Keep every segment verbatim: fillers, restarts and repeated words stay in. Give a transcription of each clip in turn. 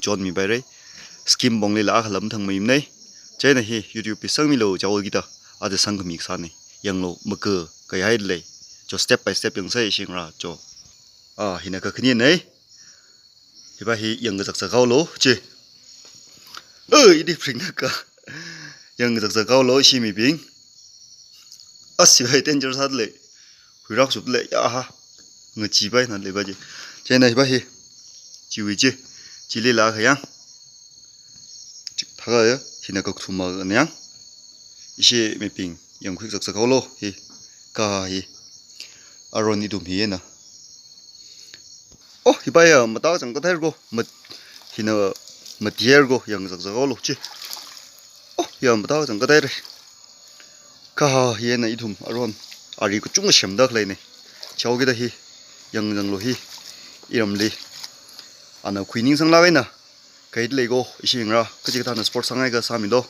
chonmipaira. Scheme ponglila akha lam thang maimana. Chieina hi YouTube li sangmilu jihaokida aja sangkhami kasāna. Yanglu, maka kahaili. Cho step by step yangsa ishingra cho. Ah, hina kakhanina. Hiva hi yangkazakzak haolu, chi. Oh, ili pringda ka. Yangkazakzak haolu, ishi mibing. As, hiva hi danger sāda lei. Huirak shup lei, ya ha. Ngacheepaina leiva chi. Chieina hiva hi. Chiwui chi. Chilila kayang. Chithākha ya, hina kakthuma kayang. Ishi mibing, yangkhuikazakzak haolu, hi. Kaha hi. Aron ithum hi eina. Oh, hiva ya, matā chang kathāhaira ko. Mat-, hina mathihaira ko, yangkazakzak haolu, chi. Oh, ya matā chang kathāhaira. Kaha hi eina ithum aron. Ari kachungkha semda khaleina. Jihaokida hi. Yang yanglu hi. Iramli. Ana khui ningsanglāk eina. Kahaili ko, ishingra. Kachikathāna support sāngaikha sāmilu.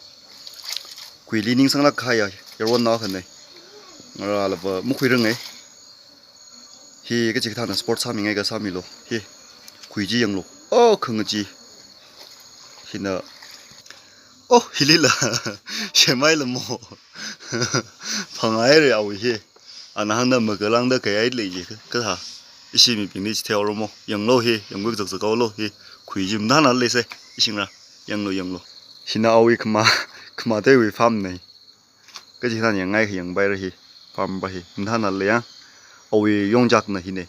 Khuili ningsanglāk kahai ya. Yaronnao akhana. Ngarālava makhuiranga. Hi kachikathāna support sāmingaikha sāmilu. Hi. Khui chi yanglu. Oh, khangachee. Hina. Oh, hilila. Shemaila mo. Phangā haira awui hi. Ana hāngda maka lāngda kahaili ji. Kathā. Ishi mibingli chitheihaoramo. Yanglu hi. Yangkhuikazakzak haolu hi. Khui chi mathānā leisa. Ishingra. Yanglu, yanglu. Hina awui khama, khamatheiwui farm na. Kachikathāna yangngaikha yangpaira hi, farm va hi, mathānā lei ya. Awui yongchakna hina.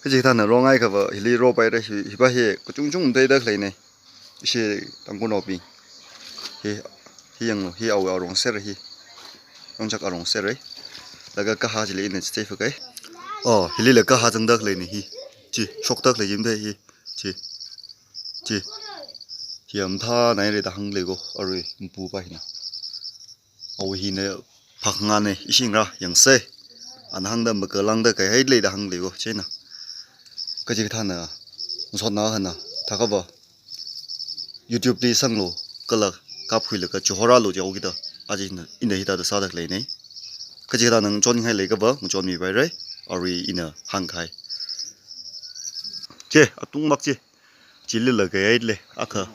Kachikathāna rongaikhava, hili ropaira hi, hiva hi, kachungchung theida khaleina. Ishi Tangkhulnaobing. Hi, hi yanglu, hi awui arong sera hi. Yongchak arong sera. Laga kaha chili ina chitheifakai. Oh, hilila kaha zangda khaleina hi. Chi, shokda khalei chi mathei hi. Chi. Chi. Hi mathānāhaira da hāngli ko, arui, mpupa hina. Awui hina phangāna, ishingra, yangsa. Ana hāngda maka lāngda kahaili da hāngli ko, chieina. Kachikathāna, masotnao akhana, thākhava. YouTube li sanglu, kala kapkhuilaga chihorālu jihaokida. Aja ina, ina hithāda sāda khaleina. Kachikathāna ngachonhailakhava, ngachonmipaira. Arui ina hāngkahai. Chi, atungmak chi. Chilila kahaili, akha.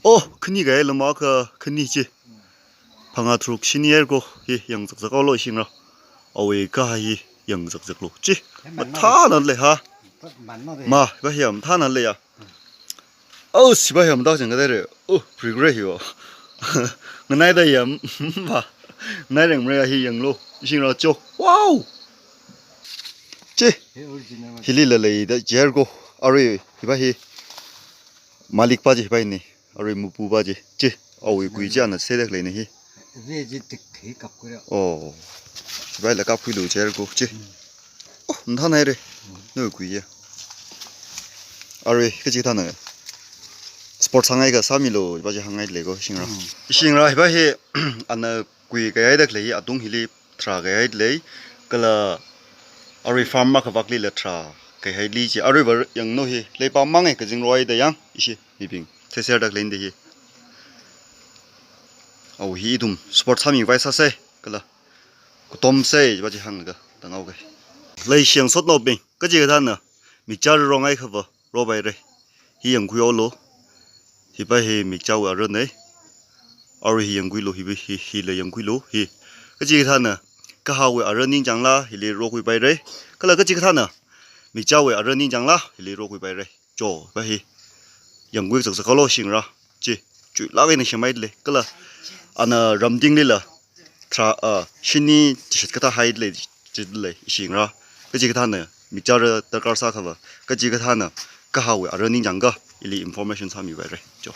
Oh, khani kahaila ma akha, khani chi. Phangā tharuk shini haira ko, hi yangkazakzak haolu ishingra. Awui kaha hi yangkazakzaklu. Chi, mathānā lei ha. Ma, va hi mathānā lei ya. Oh, hiva hi matā chang kathāhaira. Oh, prigre hi o. Nganaida ya, va. Nganai rengmara hi yanglu. Ishingra cho. Wow! Chi. Hilila leida jihaira ko. Arui, hiva hi. Malikpa chi hiva hina. Arui mapupa chi. Chi. Awui kui chi ana sāda khaleina hi. Ve chi tik hi kapkhuira. Oh. Hivaila kapkhuilu jihaira ko. Chi. Oh, mathānāhaira. Nawui kui ya. Arui, kachikathāna. Support sāngaikha sāmilu, hiva chi hāngngaili ko, ishingra. Ishingra, hiva hi, ana kui kahaida khalei hi, atung hili tharā kahaili, kala arui farm makhavāklila tharā kahaili chi, aruiva yanglu hi, leipa mang e kazing roida yang, ishi, mibing, theserda khaleina hi. Awui hi ithum, support sāmivai sāsa, kala, katomsa, hiva chi hānglaga, tanghaoka. Leishiya ngasotnaobing, kachikathāna, mikcha rongaikhava, ropaira. Hi yangkhui haolu. Hiva hi mikchawui arana. Arui hi yangkhuilu, hiva hi, hila yangkhuilu, hi. Kachikathāna, kahawui ara ningchāngla, hili rokhuipaira. Kala kachikathāna, mikchawui ara ningchāngla, hili rokhuipaira. Cho, va hi. Yangkhuikazakzak haolu ishingra. Chi, chuilāk eina shemhaili. Kala, ana ramtinglila. Tharā, ah, shini chishat kathāhaili, chili, ishingra. Kachikathāna, mikcha ara darkar sākhava. Kachikathāna, kahawui ara ningchāngakha, ili information sāmipaira. Cho.